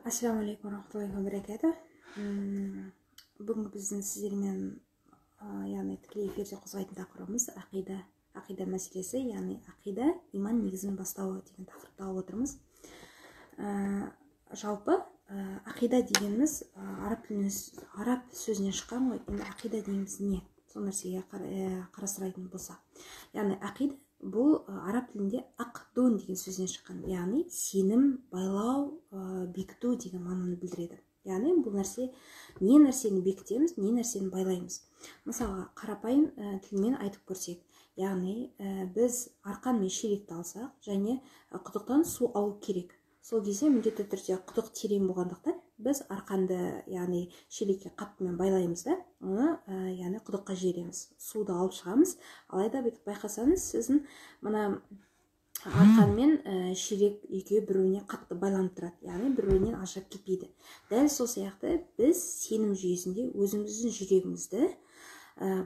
Ассаламу алейкум рахматуллахи ва баракатух. Бүгінгі біздің сіздермен, яғни тікелей эфирде қозғайтын тақырыбымыз ақида, ақида мәселесі, яғни ақида иман негізінің бастауы деген тақырыпты алып отырмыз. Жалпы ақида дегеніміз араб тілінен, араб сөзінен шыққан ғой. Енді ақида дегеніміз не? Сол нәрсеге қарастыратын болсақ. Яғни ақида бұл араб тілінде ақдун деген сөзден шыққан, яғни сенім, байлау, бекіту деген мағынаны білдіреді. Яғни бұл нәрсе не нәрсені бекітеміз, не нәрсені байлаймыз. Мысалға қарапайым тілмен айтып көрсек, яғни біз арқан мен шелекті алсақ және құдықтан су алу керек. Сол кезде міндетті түрде құдық терең болғандықтан біз арқанды, яғни шелекке қаттымен байлаймыз да, оны яғни құдыққа жібереміз, суды алып шығамыз. Алайда бүйтіп байқасаңыз, сіздің мына арқан мен шелек екеуі бір-біріне қатты байланып тұрады, яғни бір-бірінен ажырап кетпейді. Дәл сол сияқты біз сенім жүйесінде өзіміздің жүрегімізді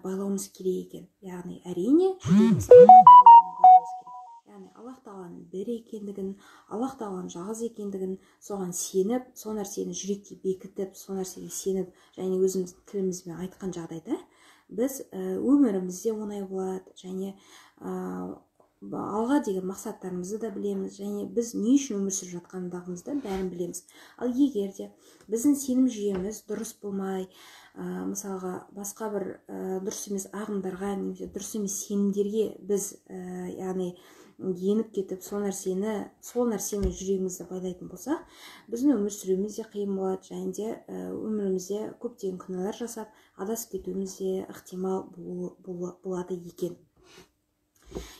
байлауымыз керек екен. Яғни әрине жүрегімізді байлауымыз керек. Яғни Аллах тағаланың бір екендігін, Аллах тағаланың жалғыз екендігін, соған сеніп, сол нәрсені жүрекке бекітіп, сол нәрсеге сеніп және өзіміз тілімізбен айтқан жағдайда біз өміріміз де оңай болады және алға деген мақсаттарымызды да білеміз және біз не үшін өмір сүріп жатқандығымызды бәрін білеміз. Ал егер де біздің сенім жүйеміз дұрыс болмай, мысалға басқа бір дұрыс емес ағымдарға немесе дұрыс емес сенімдерге біз яғни еніп кетіп, сол нәрсені, сол нәрсемен жүрегімізді байлайтын болсақ, біздің өмір сүруіміз де қиын болады және де өмірімізде көптеген күнәлар жасап, адасып кетуіміз де ықтимал болады екен.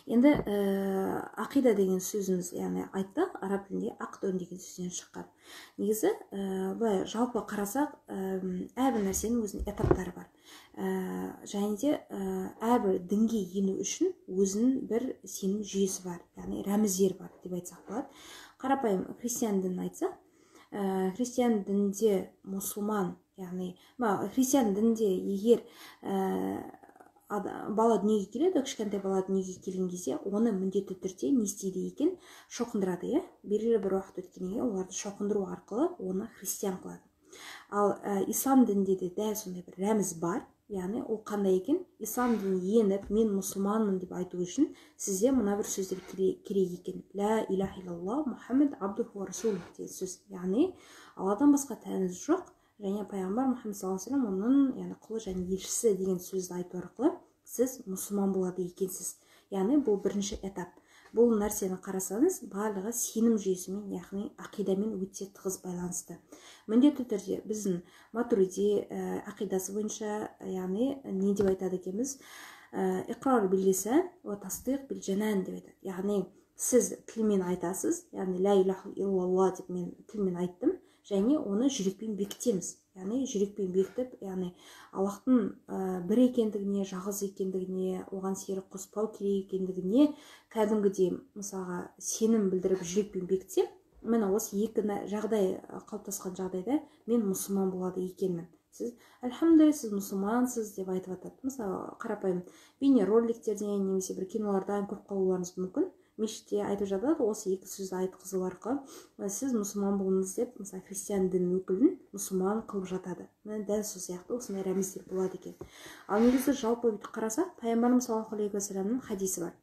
Енді ақида деген сөзіміз, яғни айттық, араб тілінде ақдун деген сөзден шыққан. Негізі былай жалпы қарасақ, әрбір нәрсенің өзінің этаптары бар. Және де әрбір дінге ену үшін өзінің бір сенім жүйесі бар, яғни рәміздер бар деп айтсақ болады. Қарапайым христиан дінін айтсақ, христиан дінінде мұсылман, яғни христиан дінінде егер бала дүниеге келеді, кішкентай бала дүниеге келген кезде оны міндетті түрде не істейді екен? Шоқындырады, иә? Белгілі бір уақыт өткеннен кейін оларды шоқындыру арқылы оны христиан қылады. Ал ислам дінінде де дәл сондай бір рәміз бар, яғни ол қандай екен? Ислам дініне еніп, мен мұсылманмын деп айту үшін сізде мына бір сөздер керек екен. Ла илаха иллаллах Мухаммад абдуху ва расулух деген сөз. Яғни Алладан басқа тәңір жоқ және пайғамбар Мұхаммед саллаллаху алейхи вассалам оның, яғни құлы және елшісі деген сөзді айту арқылы сіз мұсылман болады екенсіз. Яғни бұл бірінші этап. Бұл нәрсені қарасаңыз, барлығы сенім жүйесімен, яғни ақидамен өте тығыз байланысты. Міндетті түрде біздің Матуриди ақидасы бойынша, яғни не деп айтады екенбіз? Иқрар бил лисан ва тасдиқ бил жанан деп айтады. Яғни сіз тілмен айтасыз, яғни ла илаха иллаллах деп мен тілмен айттым, және оны жүрекпен бекітеміз. Яғни жүрекпен бекітіп, яғни Аллахтың бір екендігіне, жалғыз екендігіне, оған серік қоспау керек екендігіне кәдімгідей мысалға сенім білдіріп жүрекпен бекітсем, міне осы екі жағдай қалыптасқан жағдайда мен мұсылман болады екенмін. Сіз альхамдулилля, сіз мұсылмансыз деп айтып жатады. Мысалы қарапайым бейнероликтерден немесе бір кинолардан көріп қалуларыңыз мүмкін. Мешітте айтып жатады, осы екі сөзді айтқызу арқылы сіз мұсылман болыңыз деп, мысалы христиан дінінің өкілін мұсылман қылып жатады. Міне дәл сол сияқты осындай рәміздер болады екен. Ал негізі жалпы бүйтіп қарасақ, пайғамбарымыз саллаллаху алейхи уассаламның хадисі бар.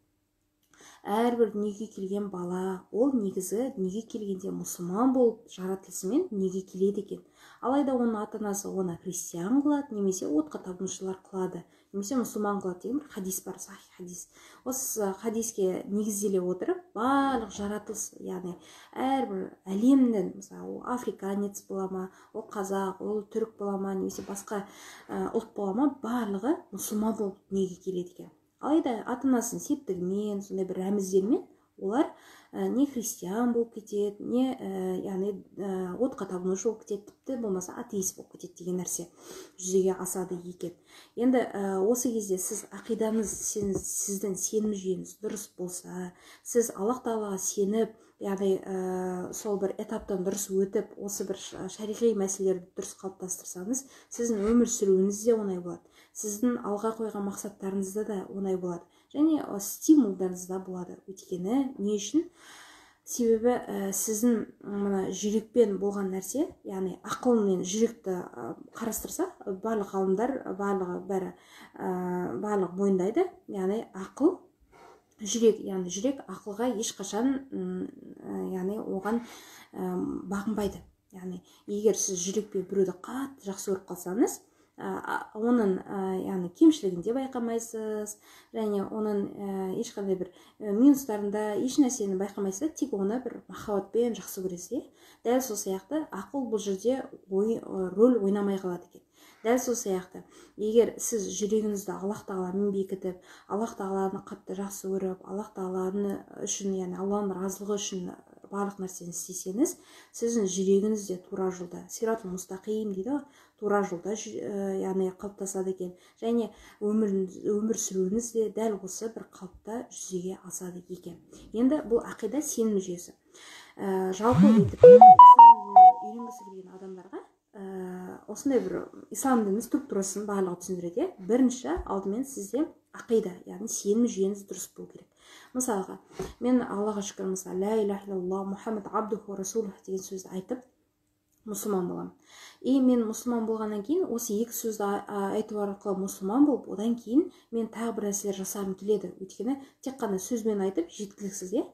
Әрбір дүниеге келген бала, ол негізі дүниеге келгенде мұсылман болып жаратылысымен дүниеге келеді екен. Алайда оның ата-анасы оны христиан қылады, немесе отқа табынушылар қылады, немесе мұсылман қылады деген бір хадис бар, сахих хадис. Осы хадиске негізделе отырып, барлық жаратылыс, яғни әрбір әлемнің, мысалы ол африканец бола ма, ол қазақ, ол түрік бола ма, немесе басқа ұлт бола ма, барлығы мұсылман болып дүниеге келеді екен. Алайда ата-анасының септігімен, сондай бір рәміздермен олар не христиан болып кетеді, не яғни отқа табынушы болып кетеді, тіпті болмаса атеист болып кетеді деген нәрсе жүзеге асады екен. Енді осы кезде сіз ақидаңыз, сіздің сенім жүйеңіз дұрыс болса, сіз Аллах тағалаға сеніп, яғни сол бір этаптан дұрыс өтіп, осы бір шариғи мәселелерді дұрыс қалыптастырсаңыз, сіздің өмір сүруіңіз де оңай болады, сіздің алға қойған мақсаттарыңыз да оңай болады және стимулдарыңыз да болады. Өйткені не үшін? Себебі сіздің мына жүрекпен болған нәрсе, яғни ақыл мен жүректі қарастырсақ, барлық ғалымдар барлығы бәрі барлық мойындайды, яғни ақыл жүрек, яғни жүрек ақылға ешқашан яғни оған бағынбайды. Яғни егер сіз жүрекпен біреуді қатты жақсы көріп қалсаңыз, оның яғни кемшілігін де байқамайсыз және оның ешқандай бір минустарын да, еш нәрсені байқамайсыз, тек оны бір махаббатпен жақсы көресіз. Дәл сол сияқты ақыл бұл жерде рөл ойнамай қалады екен. Дәл сол сияқты егер сіз жүрегіңізді Аллах тағаламен бекітіп, Аллах тағаланы қатты жақсы көріп, Аллах тағаланы үшін, яғни Алланың разылығы үшін барлық нәрсені істесеңіз, сіздің жүрегіңіз де тура жолда, сиратул мустақим дейді ғой, тура жолда яғни қалыптасады екен және өмір сүруіңіз де дәл осы бір қалыпта жүзеге асады екен. Енді бұл ақида, сенім жүйесі. Жалпы бүйтіп үйренгісі келген адамдарға осындай бір ислам дінінің структурасын барлығы түсіндіреді. Бірінші алдымен сізде ақида, яғни сенім жүйеңіз дұрыс болу керек. Мысалға, мен Аллаға шүкір, мысалы, ля иляха иллаллах Мухаммад абдуху расулух деген сөзді айтып мұсылман боламын. И мен мұсылман болғаннан кейін осы екі сөзді айту арқылы мұсылман болып, одан кейін мен тағы бір нәрселер жасағым келеді. Өйткені тек қана сөзбен айтып жеткіліксіз, иә.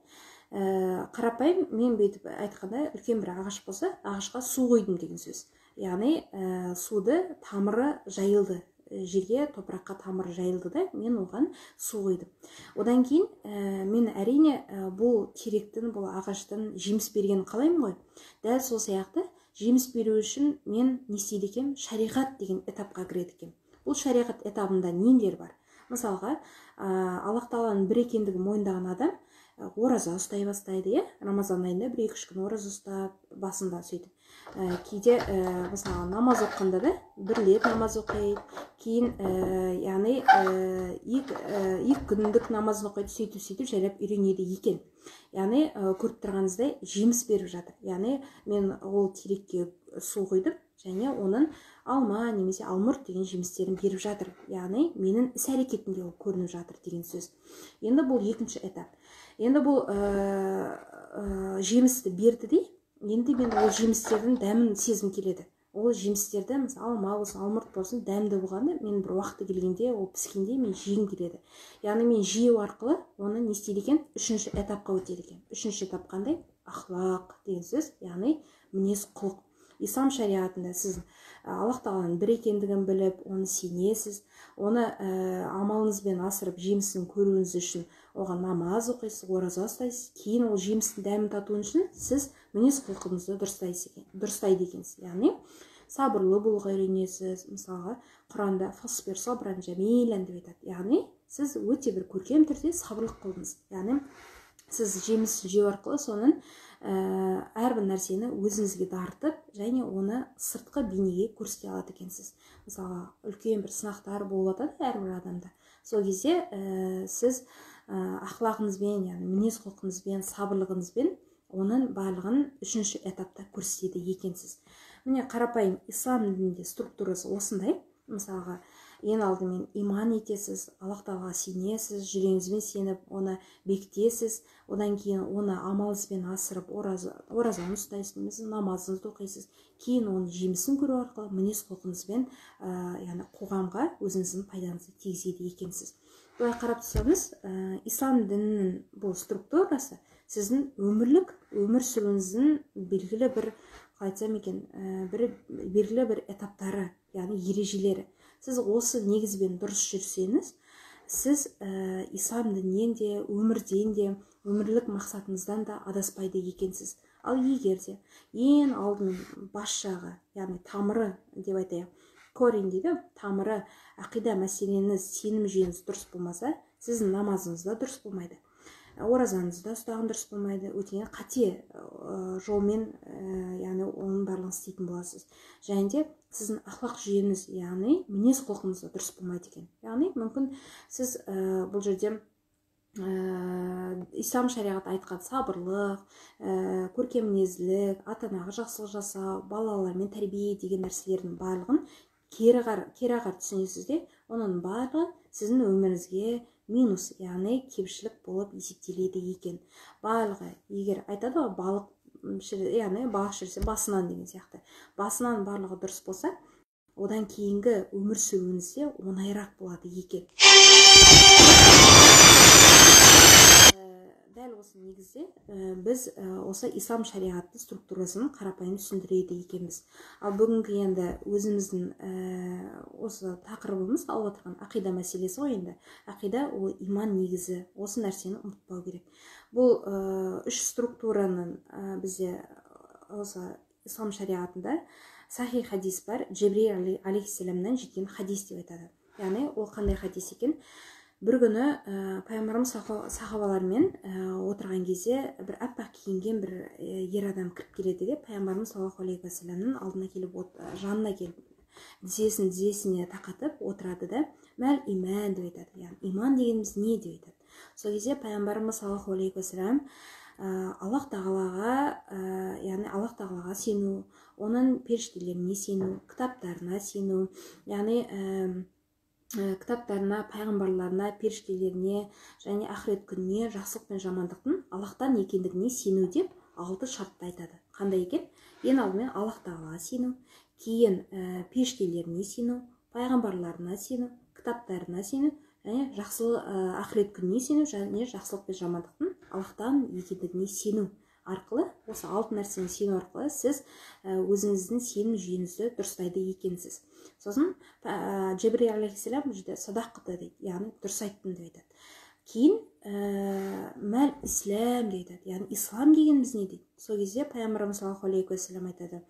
Қарапайым мен бүйтіп айтқанда, үлкен бір ағаш болса, ағашқа су құйдым деген сөз. Яғни суды тамыры жайылды, жерге, топыраққа тамыры жайылды да, мен оған су құйдым. Одан кейін мен әрине бұл теректің, бұл ағаштың жеміс бергенін қалаймын ғой. Дәл сол сияқты жеміс беру үшін мен не істейді екенмін? Шариғат деген этапқа кіреді екенмін. Бұл шариғат этабында нелер бар? Мысалға, Аллах тағаланың бір екендігін мойындаған адам ораза ұстай бастайды, иә? Рамазан айында 1-2-3 күн ораза ұстап, басында сөйтіп. Кейде мысалы намаз оқығанда да бір рет намаз оқиды, кейін яғни екі күндік намазын оқиды, сөйтіп жайлап үйренеді екен. Яғни көріп тұрғаныңыздай жеміс беріп жатыр. Яғни мен ол терекке су құйдым және оның алма немесе алмұрт деген жемістерін беріп жатыр. Яғни менің іс әрекетімде ол көрініп жатыр деген сөз. Енді бұл екінші этап. Енді бұл жемісті берді де, енді мен ол жемістердің дәмін сезгім келеді. Ол жемістерді, мысалы, алма болсын, алмұрт болсын, дәмді болғанда, мен бір уақыты келгенде, ол піскенде мен жегім келеді. Яғни мен жеу арқылы оны не істейді екен? Үшінші этапқа өтеді екен. Үшінші этап қандай? Ахлақ деген сөз, яғни мінез құлық. Ислам шариғатында сіз Аллах тағаланың бір екендігін біліп, оны сенесіз, оны амалыңызбен асырып, жемісін көруіңіз үшін оған намаз оқисыз, ораза ұстайсыз. Кейін ол жемістің дәмін тату үшін сіз мінез құлқыңызды дұрыстайды екенсіз. Яғни сабырлы болуға үйренесіз. Мысалға, Құранда фасбир сабран жәмилан деп айтады. Яғни сіз өте бір көркем түрде сабырлық қылдыңыз. Яғни сіз жеміс жеу арқылы соның әрбір нәрсені өзіңізге дарытып және оны сыртқы бейнеге көрсете алады екенсіз. Мысалға, үлкен бір сынақтар болып жатады әрбір адамда. Сол кезде сіз ахлағыңызбен, яғни мінез құлқыңызбен, сабырлығыңызбен оның барлығын үшінші этапта көрсетеді екенсіз. Міне, қарапайым ислам дінінде структурасы осындай. Мысалға, ең алдымен иман етесіз, Аллах тағалаға сенесіз, жүрегіңізбен сеніп, оны бекітесіз. Одан кейін оны амалыңызбен асырып, оразаны ұстайсыз, немесе намазыңызды оқисыз. Кейін оның жемісін көру арқылы мінез құлқыңызбен, яғни қоғамға өзіңіздің пайдаңызды тигізеді екенсіз. Былай қарап тұрсаңыз, ислам дінінің бұл структурасы сіздің өмірлік өмір сүруіңіздің белгілі бір, қалай айтсам екен, белгілі бір этаптары, яғни ережелері. Сіз осы негізбен дұрыс жүрсеңіз, сіз ислам дінінен де, өмірден де, өмірлік мақсатыңыздан да адаспайды екенсіз. Ал егер де ең алдымен бас жағы, яғни тамыры деп айтайық, корень дейді, тамыры, ақида мәселеңіз, сенім жүйеңіз дұрыс болмаса, сіздің намазыңыз да дұрыс болмайды. Оразаңызды да ұстаған дұрыс болмайды, өйткені қате жолмен, яғни оның барлығын істейтін боласыз. Және де сіздің ахлақ жүйеңіз, яғни мінез құлқыңыз да дұрыс болмайды екен. Яғни мүмкін сіз бұл жерде ислам шариғаты айтқан сабырлық, көркем мінезділік, ата-анаға жақсылық жасау, балалармен тәрбие деген нәрселердің барлығын кері қарай түсінесіз де, оның барлығы сіздің өміріңізге минус, яғни кемшілік болып есептеледі екен. Барлығы, егер айтады ғой, балық, яғни балық шірісе басынан деген сияқты, басынан барлығы дұрыс болса, одан кейінгі өмір сүруіңізде оңайырақ болады екен. Дәл осы негізде біз осы ислам шариғаты структурасын қарапайым түсіндіреді екенбіз. Ал бүгінгі енді өзіміздің осы тақырыбымыз алып отырған ақида мәселесі ғой енді. Ақида ол иман негізі, осы нәрсені ұмытпау керек. Бұл үш структураның бізде осы ислам шариғатында сахи хадис бар, Джибрил алейхиссаламнан жеткен хадис деп айтады. Яғни ол қандай хадис екен? Бір күні пайғамбарымыз сахабалармен отырған кезде бір аппақ киінген бір ер адам кіріп келеді де, пайғамбарымыз саллаллаху алейхи уассаламның алдына келіп, жанына келіп, тізесін тізесіне тақатып отырады да, мәл иман деп айтады. Яғни иман дегеніміз не деп айтады. Сол кезде пайғамбарымыз саллаллаху алейхи уассалам Аллах тағалаға, яғни Аллах тағалаға сену, оның періштелеріне сену, кітаптарына сену, яғни кітаптарына, пайғамбарларына, періштелеріне және ақырет күніне, жақсылық пен жамандықтың Аллахтан екендігіне сену деп алты шартты айтады. Қандай екен? Ең алдымен Аллах тағалаға сену, кейін періштелеріне сену, пайғамбарларына сену, кітаптарына сену және ақырет күніне сену және жақсылық пен жамандықтың Аллахтан екендігіне сену арқылы, осы алты нәрсені сену арқылы сіз өзіңіздің сенім жүйеңізді дұрыстайды екенсіз. Сосын Джибрил алейхиссалам бұл жерде садақта дейді, яғни дұрыс айттым деп айтады. Кейін мәл ислам деп айтады, яғни ислам дегеніміз не дейді. Сол кезде пайғамбарымыз саллаллаху алейхи уассалам айтады,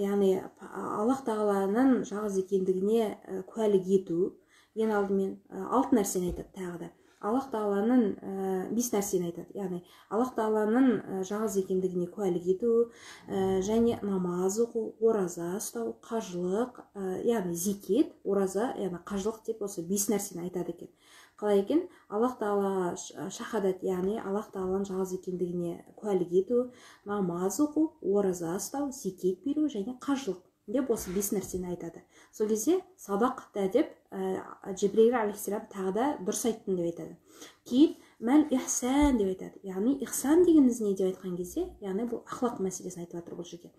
яғни Аллах тағаланың жалғыз екендігіне куәлік ету, ең алдымен алты нәрсені айтады тағы да. Аллах тағаланың бес нәрсені айтады, яғни Аллах тағаланың жалғыз екендігіне куәлік ету, және намаз оқу, ораза ұстау, қажылық, яғни зекет, ораза, яғни қажылық деп осы бес нәрсені айтады екен. Қалай екен? Аллах тағалаға шахадат, яғни Аллах тағаланың жалғыз екендігіне куәлік ету, намаз оқу, ораза ұстау, зекет беру және қажылық деп осы бес нәрсені айтады. Сол кезде садақта деп Джибрил алейхиссалам тағы да дұрыс айттым деп айтады. Кейін мәл ихсан деп айтады. Яғни ихсан дегеніміз не деп айтқан кезде, яғни бұл ахлақ мәселесін айтып жатыр бұл жерде.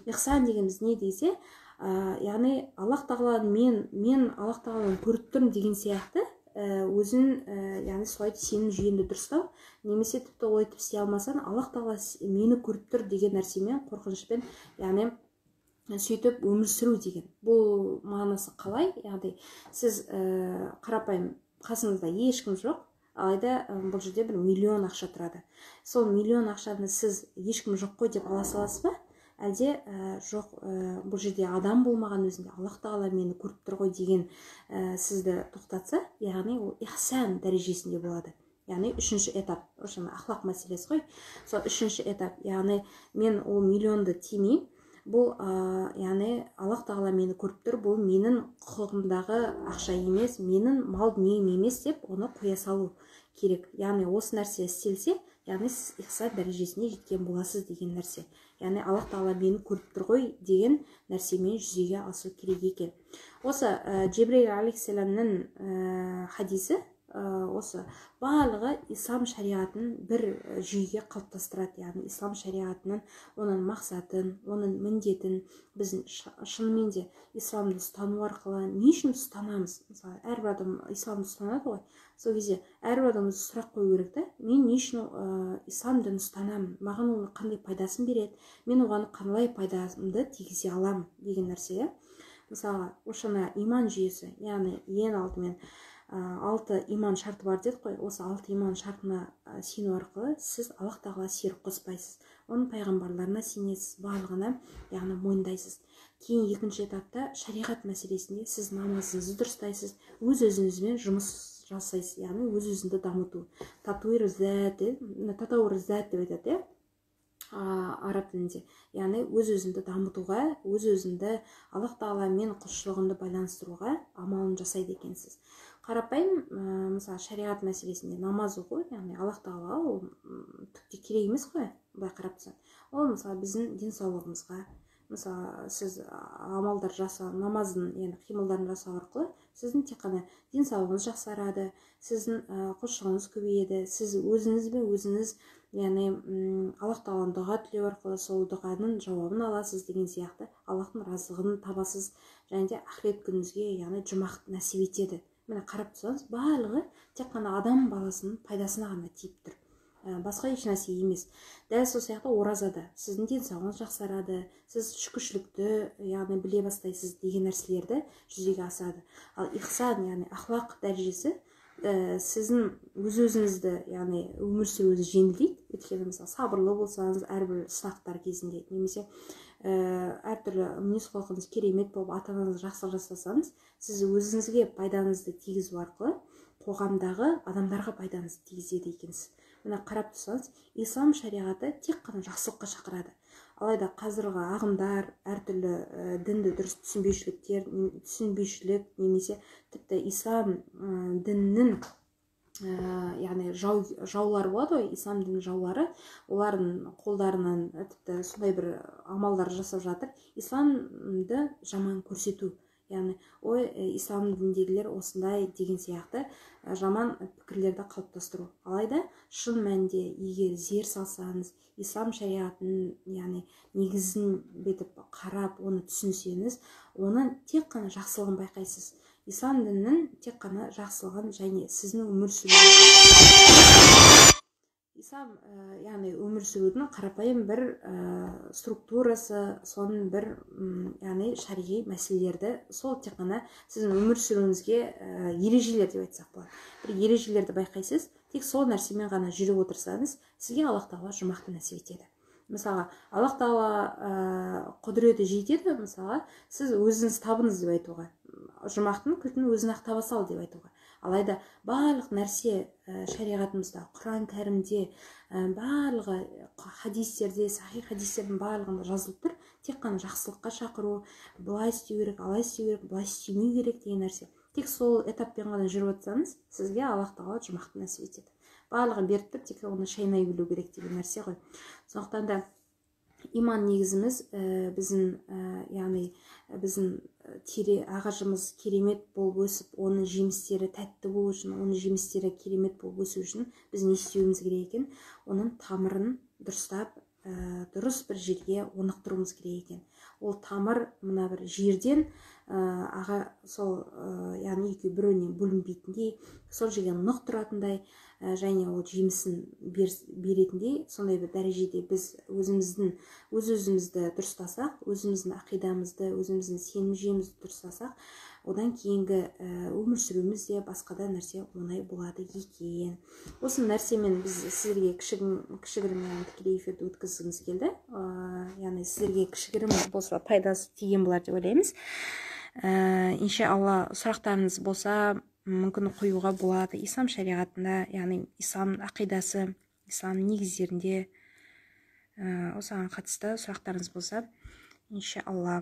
Ихсан дегеніміз не десе, яғни Аллах тағаланы мен Аллах тағаланы көріп тұрмын деген сияқты өзін, яғни солай сенім жүйеңді дұрыстау, немесе тіпті олай істей алмасаң, Аллах тағала мені көріп тұр деген нәрсемен, қорқынышпен, яғни сөйтіп өмір сүру деген. Бұл мағынасы қалай? Яғни сіз қарапайым қасыңызда ешкім жоқ, алайда бұл жерде бір миллион ақша тұрады. Сол миллион ақшаны сіз ешкім жоқ қой деп ала саласыз ба? Әлде жоқ, бұл жерде адам болмаған өзінде Аллах тағала мені көріп тұр ғой деген сізді тоқтатса, яғни ол ихсан дәрежесінде болады. Яғни үшінші этап, ахлақ мәселесі ғой. Сол үшінші этап, яғни мен ол миллионды тимеймін, бұл яғни Аллах тағала мені көріп тұр, бұл менің құқығымдағы ақша емес, менің мал дүнием емес деп оны қоя салу керек. Яғни осы нәрсе істелсе, яғни сіз ихсан дәрежесіне жеткен боласыз деген нәрсе. Яғни Аллах тағала мені көріп тұр ғой деген нәрсемен жүзеге асу керек екен. Осы Джибрил алейхиссаламның хадисі, осы барлығы ислам шариғатын бір жүйеге қалыптастырады. Яғни ислам шариғатының оның мақсатын, оның міндетін біз шынымен де исламды ұстану арқылы не үшін ұстанамыз? Мысалы, әрбір адам исламды ұстанады ғой. Сол кезде әрбір адам сұрақ қою керек та, мен не үшін ислам дінін ұстанамын? Маған ол қандай пайдасын береді? Мен оған қандай пайдамды тигізе аламын деген нәрсе. Мысалы, ошана иман жүйесі, яғни ең алдымен алты иман шарты бар дедік қой. Осы алты иман шартына сену арқылы сіз Аллах тағала серік қоспайсыз, оның пайғамбарларына сенесіз, барлығына яғни мойындайсыз. Кейін екінші этапта шариғат мәселесінде сіз намазыңызды дұрыстайсыз, өз өзіңізбен жұмыс жасайсыз, яғни өз өзіңді дамыту. Татуир зат, татаур зат деп айтады, иә, араб тілінде. Яғни өз өзіңді дамытуға, өз өзіңді Аллах тағаламен құлшылығыңды байланыстыруға амалын жасайды екенсіз. Қарапайым, мысалы, шариғат мәселесінде намаз оқу, яғни Аллах тағалаға ол түк те керек емес қой, былай қарап тұрсаң. Ол мысалы біздің денсаулығымызға, мысалы, сіз амалдар жасау, намаздың яғни қимылдарын жасау арқылы сіздің тек қана денсаулығыңыз жақсарады, сіздің құлшылығыңыз көбейеді, сіз өзіңізбен өзіңіз, яғни Аллах тағаладан дұға тілеу арқылы сол дұғаның жауабын аласыз деген сияқты, Аллахтың разылығын табасыз және де ақырет күніңізге, яғни жұмақ нәсіп етеді. Міне қарап тұрсаңыз, барлығы тек қана адам баласының пайдасына ғана тиіп тұр, басқа еш нәрсе емес. Дәл сол сияқты оразада сіздің денсаулығыңыз жақсарады, сіз шүкіршілікті, яғни біле бастайсыз деген нәрселерді жүзеге асады. Ал ихсан, яғни ахлақ дәрежесі, сіздің өз өзіңізді, яғни өмір сүруіңіз жеңілдейді. Өйткені мысалы сабырлы болсаңыз әрбір сынақтар кезінде, немесе әртүрлі мінез құлқыңыз керемет болып, ата анаңызға жақсылық жасасаңыз, сіз өзіңізге пайдаңызды тигізу арқылы қоғамдағы адамдарға пайдаңызды тигізеді екенсіз. Міне қарап тұрсаңыз, ислам шариғаты тек қана жақсылыққа шақырады. Алайда қазіргі ағымдар, әртүрлі дінді дұрыс түсінбеушіліктер, түсінбеушілік немесе тіпті ислам дінінің яғни жаулары болады ғой, ислам дінінің жаулары, олардың қолдарынан тіпті сондай бір амалдар жасап жатыр, исламды жаман көрсету. Яғни ой, ислам дініндегілер осындай деген сияқты жаман пікірлерді қалыптастыру. Алайда шын мәнінде егер зер салсаңыз, ислам шариғатының, яғни негізін бетіп қарап, оны түсінсеңіз, оның тек қана жақсылығын байқайсыз. Ислам дінінің тек қана жақсылығын және сіздің өмір сүру, ислам, яғни өмір сүрудің қарапайым бір структурасы, соның бір, яғни шариғи мәселелерді, сол тек қана сіздің өмір сүруіңізге ережелер деп айтсақ болады. Бір ережелерді байқайсыз, тек сол нәрсемен ғана жүріп отырсаңыз, сізге Аллах тағала жұмақты нәсіп етеді. Мысалға, Аллах тағала құдіреті жетеді, мысалға, сіз өзіңіз табыңыз деп айтуға, жұмақтың кілтін өзің ақ таба сал деп айтуға. Алайда барлық нәрсе шариғатымызда, Құран кәрімде, барлығы хадистерде, сахи хадистердің барлығында жазылып тұр. Тек қана жақсылыққа шақыру, былай істеу керек, алай істеу керек, былай істемеу керек деген нәрсе. Тек сол этаппен ғана жүріп отырсаңыз, сізге Аллах тағала жұмақты нәсіп етеді. Барлығын беріп тұр, тек оны шайнай білу керек деген нәрсе ғой. Сондықтан да иман негізіміз, біздің, яғни біздің ағашымыз керемет болып өсіп, оның жемістері тәтті болу үшін, оның жемістері керемет болып өсу үшін біз не істеуіміз керек екен? Оның тамырын дұрыстап, дұрыс бір жерге орнықтыруымыз керек екен. Ол тамыр мына бір жерден аға сол, яғни екеуі бір-бірінен бөлінбейтіндей, сол жерге нық тұратындай, және ол жемісін беретіндей, сондай бір дәрежеде біз өзіміздің өз өзімізді дұрыстасақ, өзіміздің ақидамызды, өзіміздің сенім жүйемізді дұрыстасақ, одан кейінгі өмір сүруіміз де басқа да нәрсе оңай болады екен. Осы нәрсемен біз сіздерге кішігірім тікелей эфирді өткізгіміз келді. Яғни сіздерге кішігірім болса пайдасы тиген болар деп ойлаймыз. Иншалла, сұрақтарыңыз болса, мүмкін қоюға болады. Ислам шариғатында, яғни ислам ақидасы, ислам негіздерінде осыған қатысты сұрақтарыңыз болса, иншалла.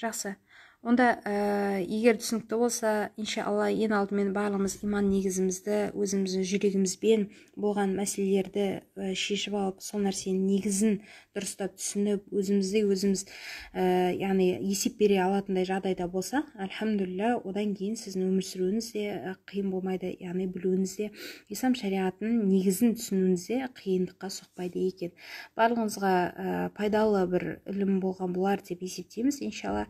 Жақсы. Онда егер түсінікті болса, иншалла, ең алдымен барлығымыз иман негізімізді, өзіміздің жүрегімізбен болған мәселелерді шешіп алып, сол нәрсенің негізін дұрыстап түсініп, өзімізде өзіміз яғни есеп бере алатындай жағдайда болсақ, альхамдулилля, одан кейін сіздің өмір сүруіңіз де қиын болмайды, яғни білуіңіз де, ислам шариғатының негізін түсінуіңіз де қиындыққа соқпайды екен. Барлығыңызға пайдалы бір ілім болған болар деп есептейміз, иншалла.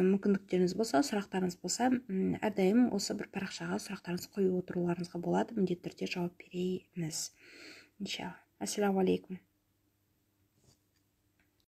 Мүмкіндіктеріңіз болса, сұрақтарыңыз болса, әрдайым осы бір парақшаға сұрақтарыңызды қойып отыруларыңызға болады, міндетті түрде жауап береміз. Иншалла. Ассаламу алейкум.